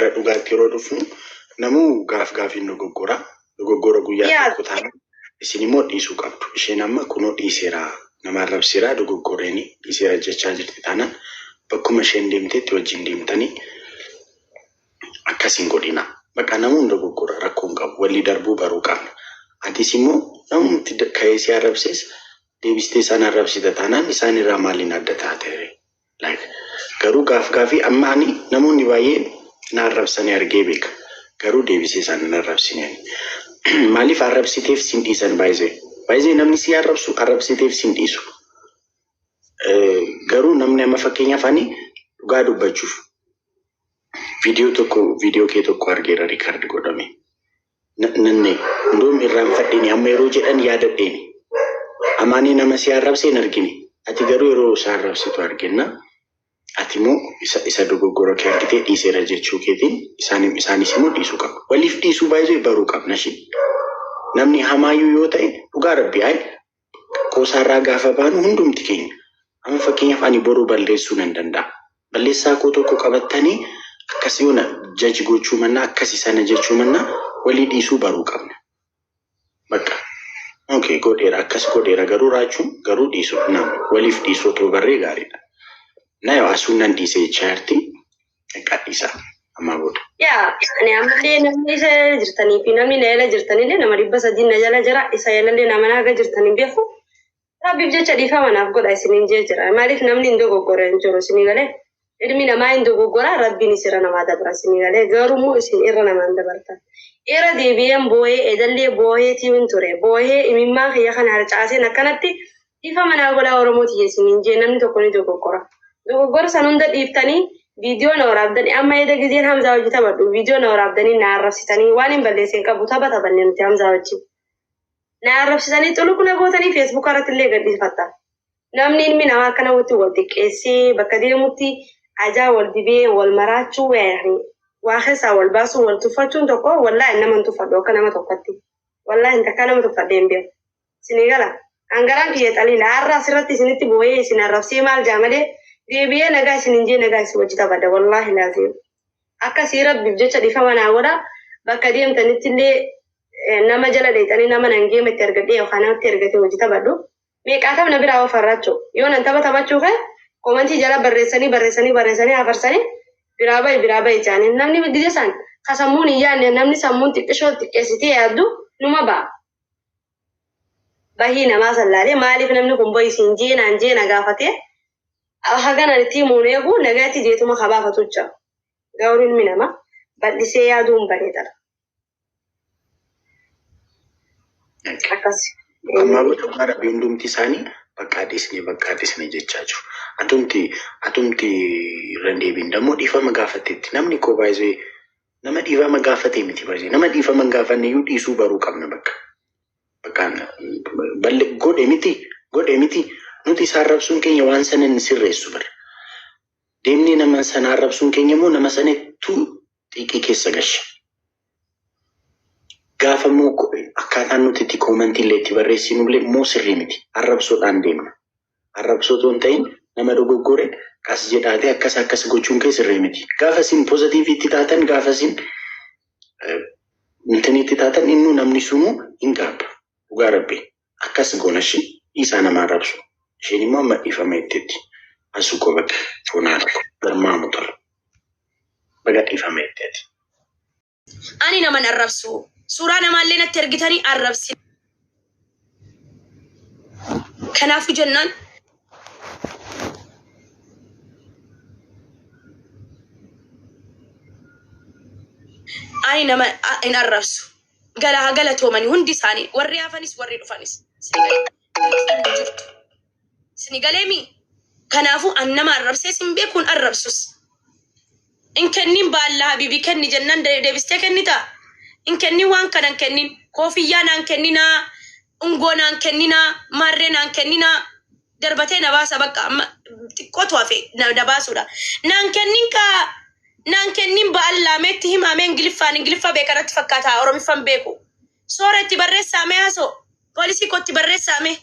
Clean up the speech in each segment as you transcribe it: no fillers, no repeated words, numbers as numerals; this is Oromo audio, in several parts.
Gara dhugaatti yeroo dhufnu namuu gaaf gaafiin dogoggora. Dogoggora guyyaa tokko taana isin immoo dhiisuu qabdu. Isheen amma kunoo dhiiseera, nama arrabseera, dogoggoreen dhiiseera jechaa jirti taanaan bakkuma isheen deemtetti wajjin deemtanii akkas hin godhina. Bakka namuun dogoggora, rakkoo hin qabu. Walii darbuu baruu qabna. Atis immoo namumti ka'ee si arrabsees deebistee isaan arrabsita taanaan isaan irraa maaliin adda taate? Like, garuu gaaf gaafii amma ani namoonni baay'een na arrabsanii argee beeka. Garuu deebisee isaan hin arrabsine. Maaliif arrabsiteef sin dhiisan baay'isee? Baay'isee namni si arrabsu arrabsiteef sin dhiisu. Garuu namni amma fakkeenyaaf ani dhugaa dubbachuuf viidiyoo tokko, viidiyoo kee tokko argeera record godhame. Nanne hundoom irraanfadheeni amma yeroo jedhan yaadadheeni. Amaanii nama si arrabse hin argine. Ati garuu yeroo isa arrabsitu arginna. Ati immoo isa dogoggora kee argitee dhiiseera jechuu keetiin isaanis immoo dhiisuu qabu. Waliif dhiisuu baay'ee baruu qabna ishee. Namni hamaayyuu yoo ta'e, dhugaa rabbi ayi qoosaarraa gaafa baanu hundumti keenya. Amma fakkeenyaaf ani boruu balleessuu nan danda'a. Balleessaa koo tokko qabattanii akkas yoona jaji gochuu mannaa, akkasi sana jechuu mannaa, walii dhiisuu baruu qabna. Bakka. Okay, godheera, akkas godheera, garuu raachuun garuu dhiisuu nama waliif dhiisuu otoo barree gaariidha. Na yoo asuun nan dhiise jechaa jirti, dhiisaa ammaa booda. Yaa, ani ammallee namni isa jala jirtanii fi namni na jala jirtanillee nama 300 na jala jira. Isa jalallee nama naaga jirtanii beeku. Rabbiif jecha dhiifama naaf godha isiniin jee jira. Maaliif namni hin dogoggore hin jiru, isinii galee? Ilmi namaa hin dogoggora, Rabbiin isirra namaa dabra, isinii galee? Garuu immoo isin irra namaan dabartan. Irra deebi'een boo'ee, edallee boo'eetii hin ture. Boo'ee imimmaan kiyya kana harcaaseen akkanatti dhiifama naa godhaa Oromoo tiyya isiniin jee. Namni tokko ni dogoggora. Dogoggora san hunda dhiiftanii viidiyoo na waraabdanii, amma eda gizeen Hamzaa hojii taphadhu viidiyoo na waraabdanii na arrabsitanii, waan hin balleessin qabu, tapha taphanne nuti Hamzaa wajjin. Na arrabsitanii xuluqna gootanii Feesbuuka irratti illee gadhiifatta. Namni ilmi namaa akkana walitti wal xiqqeessee bakka deemutti ajaa wal dibee wal maraachuu, waa keessaa wal baasuu, wal tuffachuun tokko, wallaahi nama hin tuffadhu akka nama tokkotti. Wallaahi takkaa nama tuffadhee hin beeku. Isinii gala. Hangaraan kiyya xaliila. Har'a asirratti isinitti boo'ee isin arrabsee maal jaa malee deebi'ee nagaa isin hin jee, nagaa isin wajji taphadha, wallaahi laaziim. Akkasii Rabbiif jecha dhiifama naa godha. Bakka deemtanitti illee nama jala dheexanii nama nan geema itti argadhee yookaan namatti ergatee hojii taphadhu. Meeqaatam na biraa ofarraachuu. Yoo nan tapha taphachuu ka'e komantii jala barreessanii barreessanii barreessanii hafarsanii biraa bahi, biraa bahi jaanii. Namni gije san ka sammuun hin yaadne, namni sammuun xiqqishoo xiqqeessitee yaaddu numa ba'a. Bahii namaa sallaalee maaliif namni kun bahi siin jee naan jee na gaafatee haganaan itti himuun eegu nagaatti jeetuma kabaafatu jira. Garuu ilmi namaa bal'isee yaaduun bareedaadha. Akkas. Ammaa booda dhugaa rabbi hundumti isaanii bakka dhiisne, bakka dhiisne jechaa jiru. Atumti irra hin deebiin dammoo dhiifama gaafatteetti. Namni koo baay'ee nama dhiifama gaafatee miti baay'ee nama dhiifama hin gaafanne iyyuu dhiisuu baruu qabna bakka. Bakka balle godhe miti, godhe miti, nuti isaan arrabsuun keenya waan sana hin sirreessu bara. Deemnee nama sana arrabsuun keenya immoo nama sanattuu xiiqii keessa gasha. Gaafa immoo akkaataan nuti itti koomantii illee itti barreessinu illee immoo sirrii miti. Arrabsoodhaan deemna. Arrabsoo otoo hin ta'in nama dogoggore qas jedhaatee akkas akkas gochuun kee sirrii miti. Gaafa isin poozitiiviitti taatan, gaafa isin intiniitti taatan, innuu namni sunuu hin gaabba. Dhugaa rabbi akkas goona ishee dhiisaa nama arrabsu. Isheen immoo amma dhiifama jetteetti. Asuu koo bakka foonaa tokko garmaamu tola. Baga dhiifama jetteeti. Ani naman arrabsu. Suuraa namaallee natti ergitanii arrabsi. Kanaafuu jennaan ani nama hin arrabsu. Gala haa galatoomani hundi isaanii, warri hafanis warri dhufanis. Isin galee dirqiin hin jirtu. Isin galee mi? Kanaafuu an nama arrabsee sin beekuun arrabsus. Hin kennin baallaa habibi, kenni jennaan deebistee kennitaa? Hin kennin, waan kana hin kennin. Koofiyyaa naan kenninaa, ungoo naan kenninaa, maarree naan kenninaa. Darbatee na baasa, bakka amma xiqqootu hafe na baasuudha. Naan kennin kaa, naan kennin ba'allaa, meetti himaa mee Ingiliffaan, Ingiliffa beeka natti fakkaata, Oromiffan beeku. Soora itti barreessaa mee, haasoo. Poolisii koo itti barreessaa mee.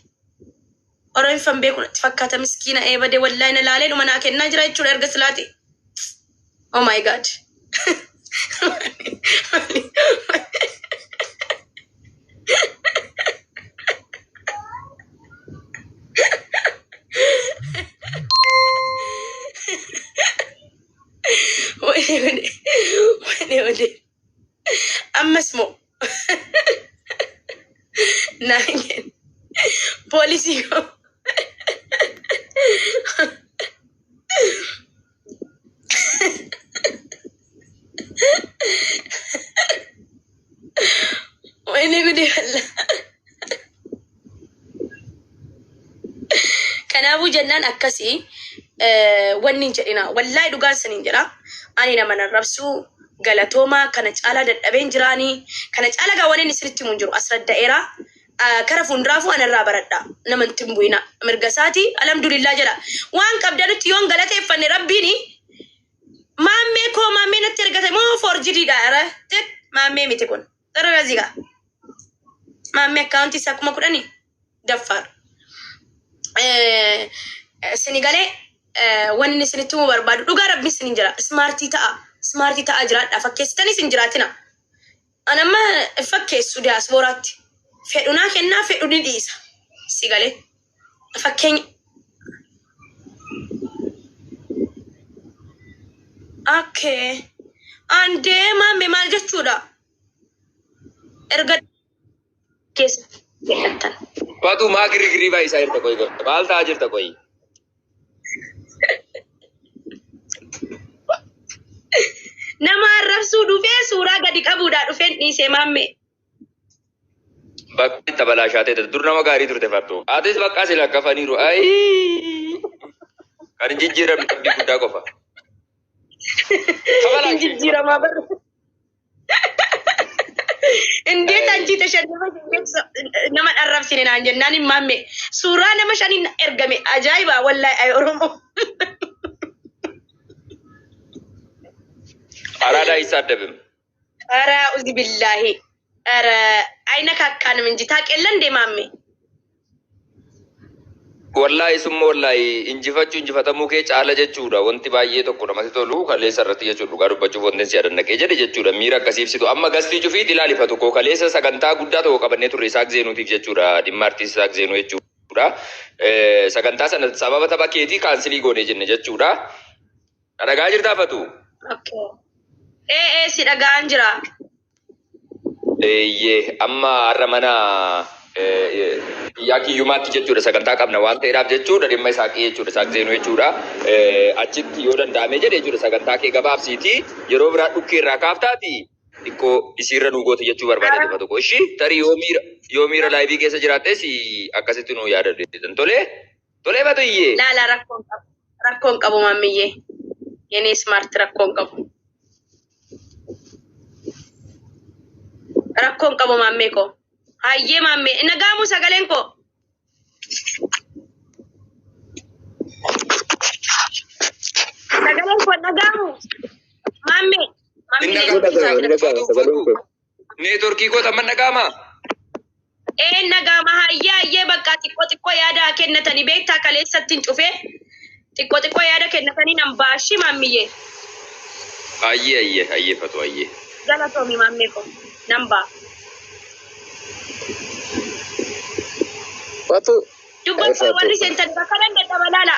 Oromiffan beeku natti fakkaata miskiina eebade, wallaahi na laalee dhuma naa kennaa jira jechuudha erga silaati. Oh my God. Wani wani ammas moo naan kenna poolisii koo. Wani gudii walla. Kanaafuu jennaan akkasii wanni hin jedhina. Wallaahi dhugaan saniin jedha. Ani nama nan rabsuu galatoomaa kana caalaa dadhabeen jiraanii kana caalaa gaa wanni isinitti himu hin jiru as radda'eera. Kara fuulduraafuu anarraa baradha. Nama itti hin bu'ina. Mirga isaati alhamdulillah jedha. Waan qabdanutti yoon galateeffanne rabbiini maammee koo maammee natti ergate moo foorjidiidha. Maammee miti kun. Sarara zigaa. Maammee akkaawuntii isaa 10,000 daffaadha. Sini galee wanni inni isinitti himuu barbaadu dhugaa rabbi isinin jira. Ismaartii ta'a. Ismaartii ta'a jiraadha. Fakkeessitanis hin jiraatina. Ani amma hin fakkeessu diyaaspooraatti. Fedhu naa kennaa fedhu ni dhiisa. Si galee. Fakkeenya. Okay. Andee maammee maal jechuudha? Erga keessa jedhattan. Fatu maa girgirii baay'isaa jirta qoyi maal ta'aa jirta qoyi. Nama arrabsuu dhufee suuraa gadi qabuudhaa dhufeen dhiisee maammee. Bakka itti balaashaatee dur nama gaarii turte Fattu. Atis bakka si lakkafaniiru. Ayii. Kan hin jijjiiramne abdii guddaa qofa. Hin jijjiiramaa bara. Indeet anchi tashannafa nama arrabsine naan jennaan hin maamme. Suuraa nama shaniin ergame ajaa'iba wallaahi ay Oromoo. Araadaa isaa addabim. Ara uzi billaahi. Ara ayna kakkaanum inji taaqellan deemaamme. Wallaahi summa wallaahi injifachuu injifatamuu kee caala jechuudha. Wanti baay'ee tokko namatti tolu kaleessa irratti jechuudha. Dhugaa dubbachuuf wanti si yaadan jedhe jechuudha. Miira akkasii ibsitu. Amma gastii cufiit ilaalifatu koo kaleessa sagantaa guddaa tokko qabannee turre Isaaq Zeenuutiif jechuudha. Dhimma artiist Isaaq Zeenuu jechuudha. Sagantaa sana sababa tapha keetii cancel goone jenne jechuudha. Dhagahaa jirtaa Fatu? Okay. Ee si dhaga'aan jira. Eeyyee amma har'a mana biyyaa kiyyumaatti jechuudha sagantaa qabna waan ta'eedhaaf jechuudha dhimma Isaaqii jechuudha Isaaq Zeenuu jechuudha. Achitti yoo danda'ame jedhe jechuudha sagantaa kee gabaabsiiti yeroo biraa dhukkee irraa kaaftaati xiqqoo isiirra nuu goote jechuu barbaade dhufa tokko. Ishii tarii yoo miira live keessa jiraattes akkasitti nuu yaadadhu tolee tolee Fatuyyee. Laala rakkoon qabu. Rakkoon qabu maammiyyee. Yeni smart rakkoon qabu. Rakkoon qabu maammee koo. Hayyee maammee. Nagaamu sagaleen koo. Sagaleen koo nagaamu. Maammee. Maammee Inni neetworkii isaa jira. Fatu Fatu neetworkii koo tamman dhaga'ama. Ee nagaama hayyee hayyee bakka xiqqoo xiqqoo yaada kennatanii beektaa kaleessatti hin cufee xiqqoo xiqqoo yaada kennatanii nan baashii maammiyyee. Hayyee hayyee hayyee Fatu hayyee. Galatoomi maammee koo nan baa. Fatu. Dubbachaa warri seentanii bakka nan dadhaba laala.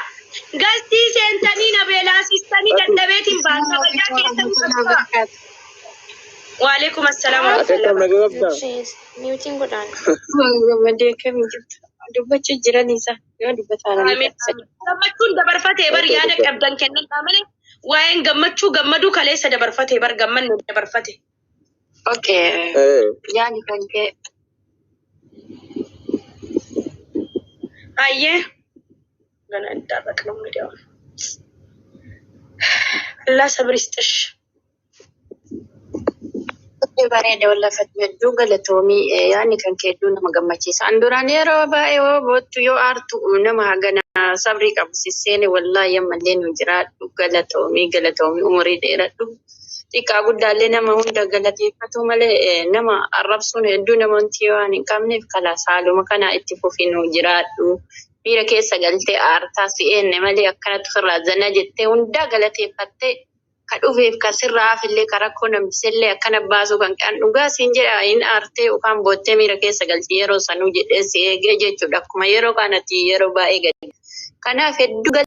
Gastii seentanii na beelaasistanii dadhabeetiin baan kabajaa keessanii bakka. Waalaikum assalaam Ati akkam warahmatullahi. nagaa qabdaa? Mute godhaan. Gammadee akkamii jirtu? Dubbachuu jiran isa yoo dubbataa namni Amiin. Gammachuun dabarfatee bar yaada qabdan kennan malee waa'een gammachuu gammaduu kaleessa dabarfatee bar gammanne dabarfate. Okay. Eh. Yaani kan kee Hayyee. ገና እንዳረቅ ነው እንግዲህ አሁን አላህ ሰብር ይስጥሽ። Bareeda wallafatti hedduu galatoomii yaadni kan kee hedduu nama gammachiisa. An duraan yeroo baay'ee yoo boottu yoo aartu nama hagana sabrii qabu sisseene wallaahi ammallee nu jiraadhu galatoomii galatoomii umurii dheeradhu. Xiqqaa guddaallee nama hunda galateeffatu malee nama arrabsuun hedduu namooti waan hin qabneef kalaas haaluma kana itti fufi nu jiraadhu. Miira keessa galtee aartaa si eenne malee akkanatti ofirraa zana jettee hundaa galateeffattee ka dhufeef ka sirraa hafillee ka rakkoo namtisellee akkana baasuu kan kan dhugaa siin jedha hin aartee yookaan boottee miira keessa galti yeroo sanuu jedhee si eegee jechuudha. Akkuma yeroo kanatti yeroo baay'ee gadi. Kanaaf hedduu